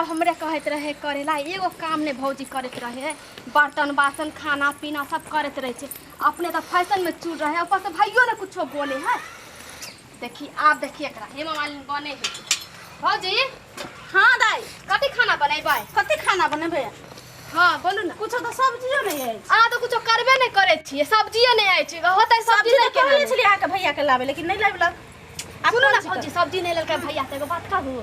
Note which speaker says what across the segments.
Speaker 1: सब हमरे कहैत रहे करेला, एगो काम नहि भौजी करैत रहे, बर्तन बासन खाना पीना सब करैत रहै छै। अपने तऽ फैशन में चूर रहे, ऊपर से भाइयो ने कुछो बोले है। देखी आब देखी एकरा हेमा मालिनी बने है। भौजी।
Speaker 2: हाँ दाई।
Speaker 1: कथी खाना बनेबै?
Speaker 2: कथी खाना बनेबै?
Speaker 1: हाँ बोलू ना।
Speaker 2: कुछो तऽ सब्जियो नहि अछि।
Speaker 1: अहाँ तऽ कुछो करबे नहि करै छियै, सब्जिए नहि अछि होतै सब्जी
Speaker 2: सब्जी
Speaker 1: नहि
Speaker 2: तऽ कहने
Speaker 1: केना।
Speaker 2: छलियै अहाँके भैया के लाबै, लेकिन नहि लाबलक। आब
Speaker 1: सुनू ना
Speaker 2: कोन चीज
Speaker 1: भौजी, सब्जी नहि लेलकै भैया तऽ एगो बात कहू,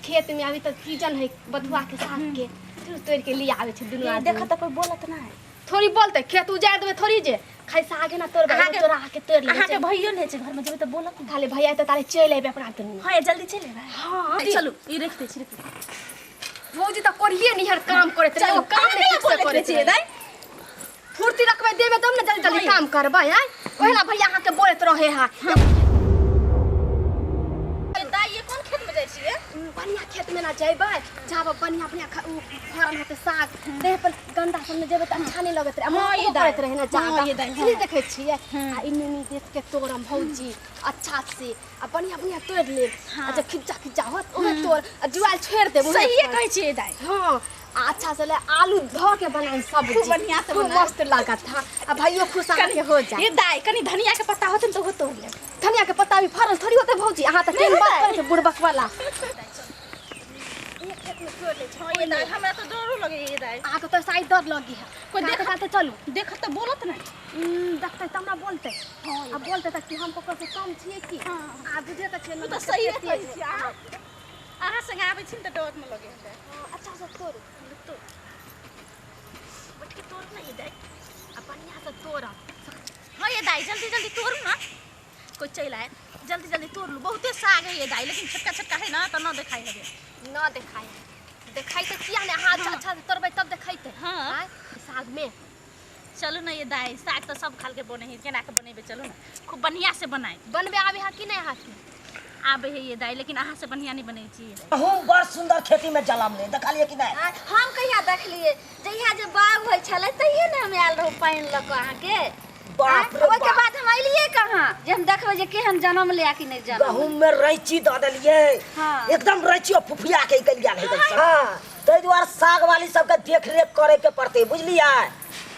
Speaker 1: खेत में अभी तऽ सीजन है बथुआ के साग के, तोड़ तोड़ के लिए आबै छै दुनू
Speaker 2: करू?
Speaker 1: आदमी।
Speaker 2: देखऽ तऽ कोइ बोलत नहि।
Speaker 1: थोड़ी बोलते खेत उजाड़ देबै थोड़ी जे खाली सागे ना तोड़बै,
Speaker 2: अहाँके-
Speaker 1: तोड़ा के तोड़ लेबै।
Speaker 2: अहाँके भैयो नहि छै घरमे, जेबै तऽ बोलत नहि।
Speaker 1: खाली भैया तऽ तारे चलि अयबै अपना दुनू।
Speaker 2: हाँ जल्दी चलि अयबै।
Speaker 1: हाँ
Speaker 2: चलू ई रखि दै छी, रखि दै छी।
Speaker 1: भौजी तऽ कोरिये निहर काम करैत रहे,
Speaker 2: चलू,
Speaker 1: एगो काम
Speaker 2: अहाँ
Speaker 1: नहि
Speaker 2: केना
Speaker 1: ठीक से
Speaker 2: बोलैत रहै
Speaker 1: करैत
Speaker 2: छियै
Speaker 1: रहे।
Speaker 2: दाइ?
Speaker 1: फुर्ती रखबै देबै तब ने जल्दी जल्दी
Speaker 2: हाँ।
Speaker 1: काम करबै। आँय ओहिना भैया अहाँके बोलैत रहे है।
Speaker 2: दाइ ये कोन खेतमे जाइ छियै?
Speaker 1: बढ़िया खेत में ना जेबै, जाब बढ़िया बढ़िया उ फरल होते साग, देह पर गंदा सब में जेबै तऽ अच्छा नहीं लगैत रहे।
Speaker 2: हाँ,
Speaker 1: महकबो
Speaker 2: ये दाइ।
Speaker 1: करैत रहे ना
Speaker 2: हाँ,
Speaker 1: जादा।
Speaker 2: ये दाइ, हाँ।
Speaker 1: नहीं देखै छियै? आ ई नुनी देख के तोड़म भौजी अच्छा से, आ बढ़िया बढ़िया तोड़ लेब।
Speaker 2: हाँ।
Speaker 1: आ जे खिज्जा खिज्जा होत ओहे तोड़, आ जुआल छोड़ि देब ओहे
Speaker 2: सहिए
Speaker 1: पर।
Speaker 2: कहै छियै दाइ।
Speaker 1: हाँ आ अच्छा से ले आलू धऽ के बनाई सब्जी
Speaker 2: खूब बढ़िया से
Speaker 1: खूब
Speaker 2: बनाई।
Speaker 1: मस्त लागत। हाँ आ भाइयो खुश अहाँके हो जाए।
Speaker 2: ये दाइ कनी धनिया के पत्ता होतै ने तऽ ओहो तोड़ लेब।
Speaker 1: धनिया के पत्ता भी फरल थोड़ी होते भौजी, अहाँ तऽ केहन बात करै छै बुड़बक वाला।
Speaker 2: हाँ ये दाइ हमरा तऽ डरो लगैए ये दाइ।
Speaker 1: अहाँके तऽ साइड डर लगी है।
Speaker 2: कोइ
Speaker 1: कोइ
Speaker 2: देख-
Speaker 1: देखत तऽ चलू।
Speaker 2: देखत तऽ बोलत नहि।
Speaker 1: देखतै तऽ हमरा बोलतै।
Speaker 2: हाँ,
Speaker 1: आ बोलतै तऽ कि हम ककरो से कम छियै की?
Speaker 2: हाँ।
Speaker 1: आ बुझे तऽ छियै
Speaker 2: ओ तऽ
Speaker 1: ननद के
Speaker 2: सहिए
Speaker 1: खेती
Speaker 2: कहै
Speaker 1: छै।
Speaker 2: छियै अहाँ। अहाँ संगे आबै छी ने तऽ डर नहि लगै हमरा।
Speaker 1: हाँ, अच्छा से तोड़ू।
Speaker 2: तोड़ बैठ के तोड़ ना ये दाइ।
Speaker 1: आ बढ़िया से तोड़ब।
Speaker 2: हाँ ये दाइ जल्दी जल्दी तोड़ू ना, कोइ चलि आयत। जल्दी जल्दी तोड़ लू, बहुते साग है ये दाइ, लेकिन छोटका छोटका है ना तऽ न देखाइ हवे।
Speaker 1: न देखाइ देखाइ तऽ किया नहि? अहाँ अच्छा अच्छा से तोड़बै तब देखेतै।
Speaker 2: हाँ।
Speaker 1: आँय, साग में
Speaker 2: चलू ना ये दाइ, साग तऽ सब खाल के बनै है, केना के बनेबै? चलू ना खूब बढ़िया से बनाय।
Speaker 1: बनबे आबै है कि नहि अहाँके?
Speaker 2: आबै है ये दाइ, लेकिन अहाँ से बढ़िया नहीं बनै छी ये दाइ।
Speaker 3: गहूम बड़ सुंदर खेती में जलम ले, देखलिए कि नहीं?
Speaker 4: हम कहिया देखलिए? जहिया जे बाग होइ छलै तहिये ने हम आयल रहू पानि लऽ कऽ अहाँके।
Speaker 3: बाप रे
Speaker 4: ओहिके
Speaker 3: बाप।
Speaker 4: बाद हम अयलियै कहाँ जे हम देखबै जे केहन जनम ले आ कि नहि जनम।
Speaker 3: गहूम में रैची दऽ देलिए।
Speaker 4: हाँ।
Speaker 3: एकदम रैची और फुफिया के निकलि गेल है। हाँ, ताहि दुआरे साग वाली सबके देख रेख करे के पड़तै, बुझलियै?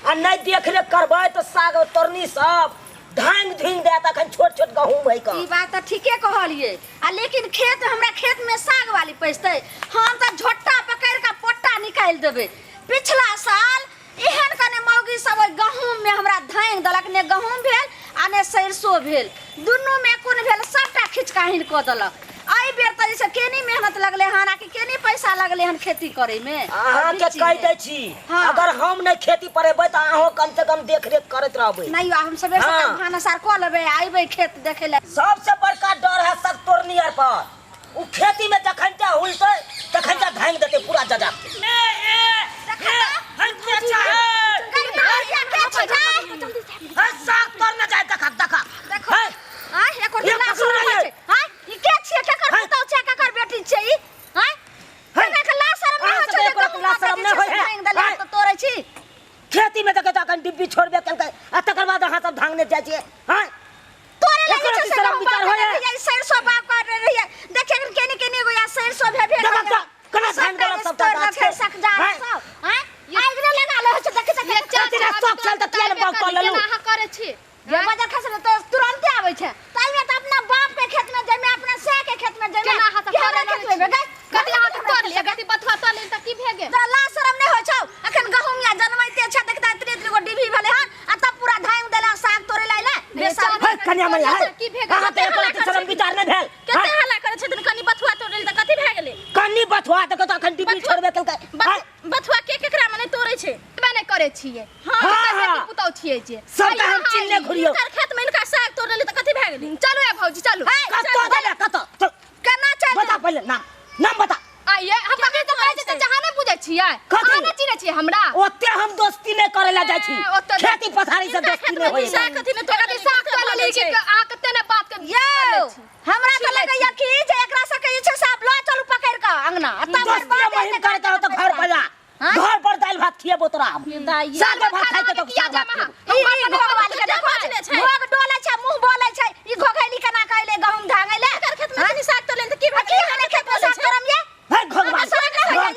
Speaker 3: आ नहि देख रेख करबै तऽ साग तोड़नी सब धांग धुंग देत, अखन छोट छोट गहूम है
Speaker 4: ई
Speaker 3: कऽ।
Speaker 4: बात तऽ ठीके कहलियै आ लेकिन खेत हमरा खेत में साग वाली पैसतै, हम तऽ झोट्टा पकड़ि कऽ पोट्टा निकालि देबै। पिछला साल एहन कने मौगी सब ओहि गहूम में हमरा धांगि देलक, ने गहूम भेल आ ने सरिसो भेल, दुनू में कोन भेल सबटा खिचकाहिन कऽ देलक। एहि बेर तऽ जे छै केनी मेहनत लगलै हन आ कि केनी पैसा लगलै हन खेती करे में।
Speaker 3: अहाँके कहि दै छी,
Speaker 4: हाँ।
Speaker 3: अगर हम नहि खेती परेबै तऽ अहूँ कम से कम देख रेख करैत रहबै।
Speaker 4: नहि यौ, हम सबेर
Speaker 3: हाँ।
Speaker 4: सकाल भानस आर कऽ लेबै आ अयबै खेत देखै लए।
Speaker 3: सबसे बड़का डर है सब तोड़नी आर पर, उ खेती में जखन जा हुलतै तखन जा धांगि देतै पूरा जजा के। साग तोड़ने जाय, देखा देखा।
Speaker 4: देखो।
Speaker 3: है।
Speaker 4: आँय, एको
Speaker 3: ये
Speaker 4: दिना
Speaker 3: पकड़ू
Speaker 4: शरम
Speaker 3: ना
Speaker 4: होइ
Speaker 3: ये।
Speaker 4: छै। आँय, ई के छियै? केकर
Speaker 3: है।
Speaker 4: पुतहु छियै? केकर बेटी छियै ई? आँय?
Speaker 3: है।
Speaker 4: केना के लाज शरम नहि
Speaker 3: अहाँ
Speaker 4: होइ
Speaker 3: सबके
Speaker 4: छै जे
Speaker 3: एको रत्ती
Speaker 4: गहूम
Speaker 3: लाज शरम
Speaker 4: के
Speaker 3: नहि
Speaker 4: जे छै
Speaker 3: होइ
Speaker 4: से
Speaker 3: है।
Speaker 4: धांगि देलियै
Speaker 3: आँय।
Speaker 4: तऽ तोड़ै छी?
Speaker 3: खेती में देखै तऽ अखन डिब्बी छोड़बे केलकै आ तकर बाद अहाँ सब धांगने जाइ छियै। आँय?
Speaker 4: तोरे
Speaker 3: एको
Speaker 4: लगे छै
Speaker 3: रत्ती
Speaker 4: से
Speaker 3: शरम
Speaker 4: गहूम
Speaker 3: विचार
Speaker 4: बाग
Speaker 3: होइ है?
Speaker 4: करने रहियै, सरिसो बाग करने रहियै। देखियै एखन केनी केनी एगो या सरिसो भे भेट
Speaker 3: देखा
Speaker 4: गेलै।
Speaker 3: तऽ केना धांगि
Speaker 4: सबटा
Speaker 3: देलक सबटा
Speaker 4: तोड़ि
Speaker 3: गाछ
Speaker 4: देलकै,
Speaker 3: के।
Speaker 4: सकजार
Speaker 3: आँय?
Speaker 4: सब। आँय? आगि नहि लगा लै छै, देखी तऽ
Speaker 1: ये
Speaker 4: केना
Speaker 1: चाचा,
Speaker 3: कतेक
Speaker 1: अभी
Speaker 3: शौक छल तऽ किया ने बाग कऽ लेलहुँ?
Speaker 1: केना अहाँ करै छी?
Speaker 4: जे बाजार खसले तऽ तुरन्ते आबै छै। ताहिमे तऽ अपना बाप के खेत में जाइमे, अपना साय के खेत में जाइमे,
Speaker 1: केना अहाँ सब
Speaker 4: कि हमरा
Speaker 1: करै
Speaker 4: खेत में
Speaker 1: छी?
Speaker 4: गै?
Speaker 1: कथी अहाँ के तोड़ लिअ? कथी बथुआ तोड़ लिअ तऽ की भए गेल?
Speaker 4: तऽ लाज शरम नहि होइ छौ? अखन गहूम या जनमैते छै, देखता इतने इतने गो डिभी भेलै हन आ तब पूरा धांगि देला साग तोड़ै ला अइलै। बेसार
Speaker 3: है कन्या मणि, है।
Speaker 1: की भए गेल?
Speaker 3: अहाँ तऽ एको रत्ती शरम विचार नहि भेल।
Speaker 2: कते
Speaker 3: है।
Speaker 2: हल्ला करै छथिन, कनी बथुआ तोड़ै तऽ कथी भए गेलै?
Speaker 3: कन्नी बथुआ देखो तऽ अखन डिब्बी छोड़बे केलकै। है।
Speaker 2: बथुआ के केकरा मने तोड़ै छै?
Speaker 1: करबे नहि करै छियै।
Speaker 2: हाँ,
Speaker 3: हाँ,
Speaker 1: बेटी
Speaker 3: हाँ।
Speaker 1: पुतहु छियै जे।
Speaker 3: सबटा हम चिन्हने घुरियौ।
Speaker 2: हिनकर खेत में हिनका साग तोड़ लेली तऽ कथी भए गेलै?
Speaker 1: चलू ए भौजी चलू।
Speaker 3: कतऽ जेबै कतऽ? चल।
Speaker 4: केना चलि
Speaker 3: बता पहिले नाम, नाम बता।
Speaker 1: आइए हम कखन तऽ कहै छियै तऽ अहाँ नहि बुझै छियै?
Speaker 3: कथी?
Speaker 1: अहाँ नहि चिन्है छियै हमरा?
Speaker 3: ओते हम दोस्ती नहि करै लए जाइ छी।
Speaker 1: ए, ओते
Speaker 3: खेती पथारी से
Speaker 2: हिनका
Speaker 3: दोस्ती
Speaker 2: खेत
Speaker 3: नहि
Speaker 2: में
Speaker 3: होइए।
Speaker 2: साग कथी नहि तोड़
Speaker 1: कथी
Speaker 2: लेली,
Speaker 1: साग तोड़ लेली कि अहाँ कते ने बात के
Speaker 4: यौ, हमरा तऽ लगैया कि जे एकरा सबके जे छै से आब लऽ चलू पकड़ि कऽ अंगना आ तब
Speaker 3: दोस्ती
Speaker 4: बात
Speaker 3: महिम
Speaker 4: हेतै
Speaker 3: करैत रहो तऽ घर पर जा।
Speaker 4: हाँ?
Speaker 3: घर पर दालि भात खिएबो तोरा हम।
Speaker 2: दाइ
Speaker 3: साग भात खाइ के तो
Speaker 1: किया
Speaker 3: साग
Speaker 1: जाम
Speaker 3: भात
Speaker 1: अहाँ?
Speaker 3: खिएबो।
Speaker 4: ई ई घोघवाली के देखो,
Speaker 2: बजले छै।
Speaker 4: घोघ डोलै छै, मुँह बोलै छै, ई घोघैली केना कऽ एलै गहूम धांगै लए?
Speaker 2: हिनकर खेत में कनी साग तोड़ लेली तऽ की भए
Speaker 4: आ की
Speaker 2: गेलै?
Speaker 4: हमरा खेत में साग तोड़म ये?
Speaker 3: है घोघवाली।
Speaker 4: साग नहि होइए।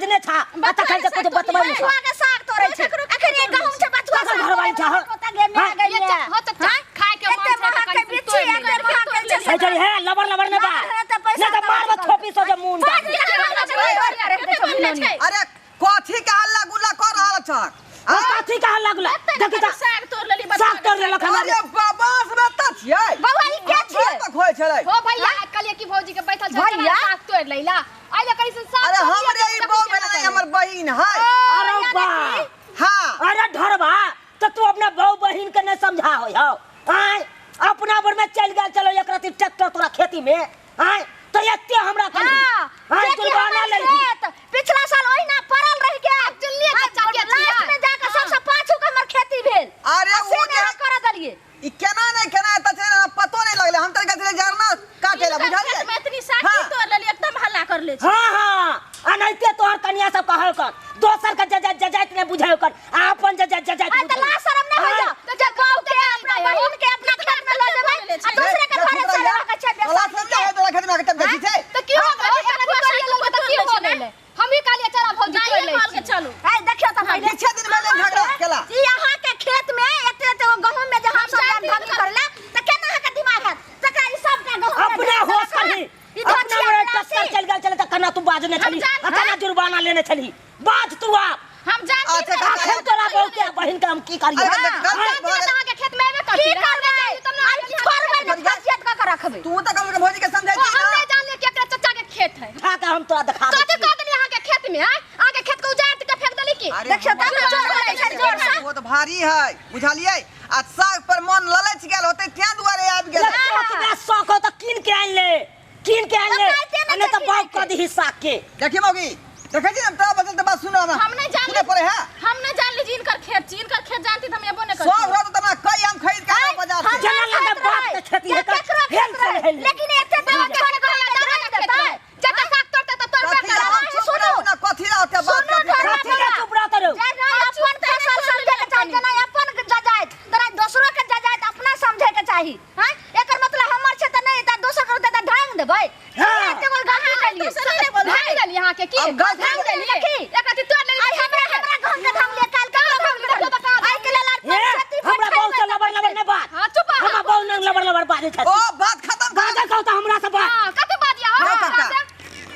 Speaker 3: बाजने छा आ तखन से कुछ बतबै नहीं
Speaker 4: बथुआ के साग तोड़ै छै अखन एक गहूम छै बथुआ
Speaker 3: ककर
Speaker 4: साग
Speaker 3: घरवाली छा, हाँ?
Speaker 4: कोता गे में
Speaker 3: हाँ?
Speaker 4: गेल
Speaker 1: ये हो चचा खाए के
Speaker 4: एते
Speaker 1: मन छै
Speaker 4: महग के
Speaker 1: तऽ कनि
Speaker 4: बिच्छी
Speaker 1: तोड़ि
Speaker 4: एते
Speaker 1: ले।
Speaker 4: महग के छै
Speaker 3: है चल हे लबर लबर ने बा
Speaker 4: ना, तऽ पैसा
Speaker 3: नहीं तो मारब
Speaker 4: कमाबै
Speaker 3: थोपी सो जे मुंह
Speaker 4: पाँच रुपया
Speaker 2: छै
Speaker 5: अरे कथी के हल्ला गुल्ला कर रहल छह
Speaker 3: आ कथी का हल्ला गुल्ला देखी त
Speaker 2: साग तोड़ लेली
Speaker 3: साग तोड़ लेलक हमरा
Speaker 5: अरे बाबा से त छियै
Speaker 4: बौआ, ई के छियै?
Speaker 5: तक होय छलै
Speaker 1: हो भैया कहलिए कि भौजी के बैठल छै चला
Speaker 4: भैया?
Speaker 1: साग तोड़ लैला आइ ले करी से साग
Speaker 5: अरे
Speaker 1: तोड़ लिया,
Speaker 5: हमरे ई
Speaker 1: देखी
Speaker 5: बहू
Speaker 1: केना
Speaker 5: भेलै
Speaker 1: करे।
Speaker 5: हमर बहिन है
Speaker 3: अरे बा
Speaker 5: हाँ
Speaker 3: अरे ढरबा तो तू अपना बहू बहिन के नहीं समझा हो हो आय अपना बर में चल गेल चलो एक राती ट्रैक्टर तोरा खेती में आय तो एते हमरा कही
Speaker 4: हाँ,
Speaker 3: आय
Speaker 4: जेकि
Speaker 3: जुर्माना
Speaker 4: हमर
Speaker 3: लेलही
Speaker 4: खेत पिछला साल ओहिना पड़ल रहि गेल
Speaker 1: चुनलियै चाचा के
Speaker 4: लास्ट में जाके सबसे पाछू के हमर खेती भेल
Speaker 5: अरे
Speaker 4: आ से
Speaker 5: ओ
Speaker 4: नहि
Speaker 5: जे-
Speaker 4: अहाँ करऽ देलियै
Speaker 5: ई केना नहीं केना एतऽ छै ना, पतो नहीं लगले हम तऽ गेल जरना काटे ला बुझलियै
Speaker 2: में इतनी साग
Speaker 5: हाँ।
Speaker 2: की तोड़ लेली एकदम हल्ला कर ले
Speaker 3: हाँ हाँ अनाहिते तोहर कनिया सब कहल कर दोसर के जजात जजात नहीं बुझाय कर आ अपन जजात जजात
Speaker 4: आइ तऽ लाज शरम नहि होइया जे गाँव के अपना बहिन के अपना खेत में लऽ जेबै आ दूसरे के घरे चले के छै
Speaker 5: तोरा सब है तोरा खेत में आके तब देखी छै
Speaker 1: तऽ की हो गेलै एकरा तोड़ लेलक तऽ की हो गेलै हम ही कहलिए चला भौजी तोड़
Speaker 2: जाइए
Speaker 1: लै
Speaker 2: कॉल के
Speaker 1: छी।
Speaker 2: चलू
Speaker 4: आइ देखियौ तऽ पहिले
Speaker 5: पीछे दिन भेलै झगड़ा केला
Speaker 4: ई अहाँ के खेत में एते एते गो गहूम में जे हम सब
Speaker 2: जानती
Speaker 4: धान करला तऽ केना अहाँ के दिमाग हैत तकरा ई सबटा गहूम में
Speaker 3: अपना
Speaker 4: ढेर
Speaker 3: होश
Speaker 4: देलक हँ।
Speaker 3: करही
Speaker 4: ई
Speaker 3: अपना
Speaker 4: धोचिया
Speaker 3: मेरे
Speaker 4: राशि।
Speaker 3: टक्कर चल गेल चले त कना तू बाजने छली
Speaker 2: जान-
Speaker 3: आ कना जुर्माना लेने छली बाज तू आप
Speaker 2: हम जानती
Speaker 5: अच्छा,
Speaker 2: तऽ
Speaker 5: काका,
Speaker 3: आखिर तोरा बहू के बहिन के हम की करियो
Speaker 5: अरे गलती
Speaker 1: हम
Speaker 5: भऽ गेल।
Speaker 1: अहाँके खेत में एबे करती
Speaker 4: की
Speaker 1: रहे। हम
Speaker 4: करबै
Speaker 1: नहि जानली तब ने
Speaker 4: आइ छोड़बै ने फजियत कऽ के रखबै
Speaker 5: तू तऽ कम से कम भौजी के समझाई
Speaker 1: ओ, हम
Speaker 5: ना
Speaker 1: नहि जानलियै कि एकरा चचा के खेत है
Speaker 3: खा के हम तोरा दिखा
Speaker 1: कथी
Speaker 3: दै
Speaker 1: कह देली अहाँके खेत में आँय अहाँके खेत के उजाड़ के फेंक देली की
Speaker 5: अरे
Speaker 4: देखियौ तब ने चोर भऽ जाइ छै जोर से
Speaker 5: वो तऽ भारी है बुझलियै आ साग पर मन ललच गेल होतै तें दुआरे आबि गेल
Speaker 3: ओतबे शौक हो त कीन के आनि ले कीन के आनि ले
Speaker 4: तऽ खाइते
Speaker 3: आ
Speaker 4: ने
Speaker 3: नहीं
Speaker 4: छै
Speaker 3: तऽ बाग
Speaker 4: कीन
Speaker 3: कऽ दही साग के
Speaker 5: देखिए मौगी देखै छी ने तोरा बचल तऽ बात सुन हमरा
Speaker 2: हम नहीं जानली
Speaker 5: सुने पड़े है
Speaker 2: हम नहीं जानली जी इनकर खेत छी इनकर खेत जानती तऽ हम एबो नहीं
Speaker 5: सौ
Speaker 2: करती
Speaker 5: रहत तऽ हमरा कई आम खरीद के आनब बाजार से
Speaker 3: जेना लगे बाप के खेती है
Speaker 4: केकरो
Speaker 3: हेल
Speaker 4: खेत
Speaker 3: से
Speaker 4: रहै
Speaker 3: हेल ले।
Speaker 4: लेकिन एते तऽ छोड़ के दादा के खेत रहै
Speaker 1: चचा साग तोड़ते तऽ तोड़बे
Speaker 5: कथी
Speaker 1: करबै।
Speaker 5: रहत चुप
Speaker 4: सुनू।
Speaker 5: रहू ना कथी रहत बात
Speaker 4: सुनू
Speaker 5: कथी
Speaker 4: घरवा
Speaker 3: कथी के चुप रहत रहू
Speaker 4: जेना अपन फसल समझे के चाही जेना अपन जजाइत तेना दोसरो के जजाइत अपना समझे के चाही हैं एकर मतलब हमर छै तऽ नहि तऽ दोसर के तऽ ढांग देबै
Speaker 3: हाँ।
Speaker 4: एते गो गलती केलियै
Speaker 2: दोसर नहि बोलबै।
Speaker 1: भागि देली अहाँके की
Speaker 5: अब गलती
Speaker 1: भागि देली
Speaker 4: की?
Speaker 1: एकरा तोड़ लेली
Speaker 4: आइ हमरा हमरा गहूम के धान ले काल के गहूम के धान आइ के लेल
Speaker 3: हे हमरा बहू से लबर लबर नहीं बात
Speaker 1: हाँ, चुप रह।
Speaker 3: हमरा बहू नंग लबर लबर बाजै
Speaker 5: ओ
Speaker 3: छथि
Speaker 5: बात खत्म कर
Speaker 3: बाजै कहू तऽ हमरा से बात
Speaker 1: हाँ कथी बाजिया हो
Speaker 5: हाँ, काका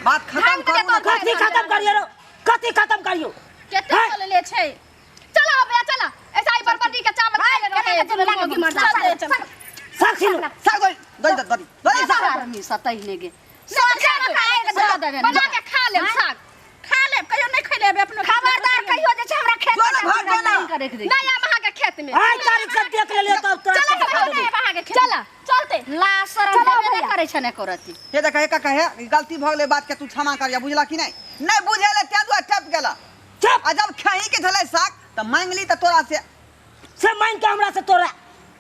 Speaker 5: बात खत्म
Speaker 1: ढंग
Speaker 5: करू ना
Speaker 1: के
Speaker 3: कथी खत्म करियो रो कथी खत्म करियो
Speaker 2: केते
Speaker 3: हैं?
Speaker 2: बोल ले छै
Speaker 1: चला भैया चला ऐसा ही बरबटी के चावल खा ले रहे हैं
Speaker 2: चल दे चल
Speaker 3: साग छीनू
Speaker 5: साग दही दही दही दही साग
Speaker 4: आदमी सतही ने गे सोचे खाए के धऽ देबै
Speaker 1: बना के खा लेब साग
Speaker 2: खा लेब कहियो नहीं खैलेब अपनो
Speaker 4: खबरदार कहियो जे छै हमरा खेत
Speaker 5: जो ना
Speaker 4: में
Speaker 5: भाग जो ना।
Speaker 4: लाइन करे के दे
Speaker 1: नहीं आब अहाँके खेत में
Speaker 3: आइ तारीख से देख लेलियो तब तोरा
Speaker 1: चला
Speaker 3: के दिखा
Speaker 1: भैया,
Speaker 3: देबौ।
Speaker 2: अहाँके खेत
Speaker 1: चला
Speaker 2: चलते
Speaker 4: ला शरम
Speaker 1: चलो
Speaker 4: देबे नहि
Speaker 1: भैया।
Speaker 4: करै छै ने करती
Speaker 5: हे देख हे काका हे ई गलती भऽ गेलै बात के तू क्षमा करिया बुझला कि नहीं नहीं बुझेले तें दुआरे टप गेला
Speaker 3: चुप
Speaker 5: आ जब खेही के छलै साग तऽ मांगली तऽ तोरा से
Speaker 3: से मांग के हमरा से तोरा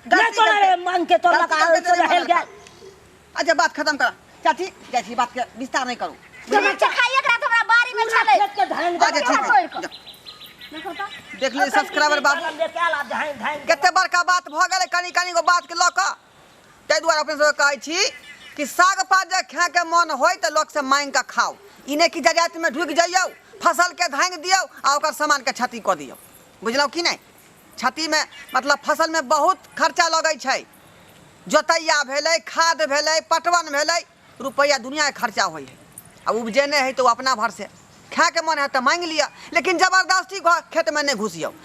Speaker 5: गलती
Speaker 3: नहीं तोरा रे
Speaker 5: करके-
Speaker 3: मांग के तोरा
Speaker 5: गलती
Speaker 3: का
Speaker 5: करके
Speaker 3: तोरा
Speaker 5: नहीं
Speaker 3: हेल गेल
Speaker 5: अच्छा बात खत्म करा चाची जाइ छी बात के विस्तार नहीं करू
Speaker 4: जे खाइए के रात हमरा बाड़ी में
Speaker 3: पूरा
Speaker 4: छलै
Speaker 3: खेत के धान
Speaker 5: अच्छा ठीक
Speaker 4: तोड़ि
Speaker 5: है
Speaker 4: कऽ।
Speaker 5: जा। देख लियै सब्सक्राइबर बाबू
Speaker 3: लेके आयल आ धान धान
Speaker 5: कते बड़का बात भऽ गेलै कनि कनि गो बातके लऽ कऽ ताहि दुआरे अपने सबके कहै छी कि साग पात जे खाएके मन होय तऽ लोकसँ मांगि कऽ खाउ ई नहि कि जजातिमे ढुकि जइयौ फसलके धांगि दियौ आ ओकर सामानके क्षति कऽ दियौ बुझलहुँ कि नहि क्षतिमे मतलब फसलमे बहुत खर्चा लगै छै जोतैया भेलै खाद भेलै पटवन भेलै रुपैआ दुनिआके खर्चा होइ हइ आ उपजेने हइ तऽ ओ अपना भरसे खाएके मन हैत तऽ मांगि लिअ लेकिन जबरदस्ती खेतमे नहि घुसियौ।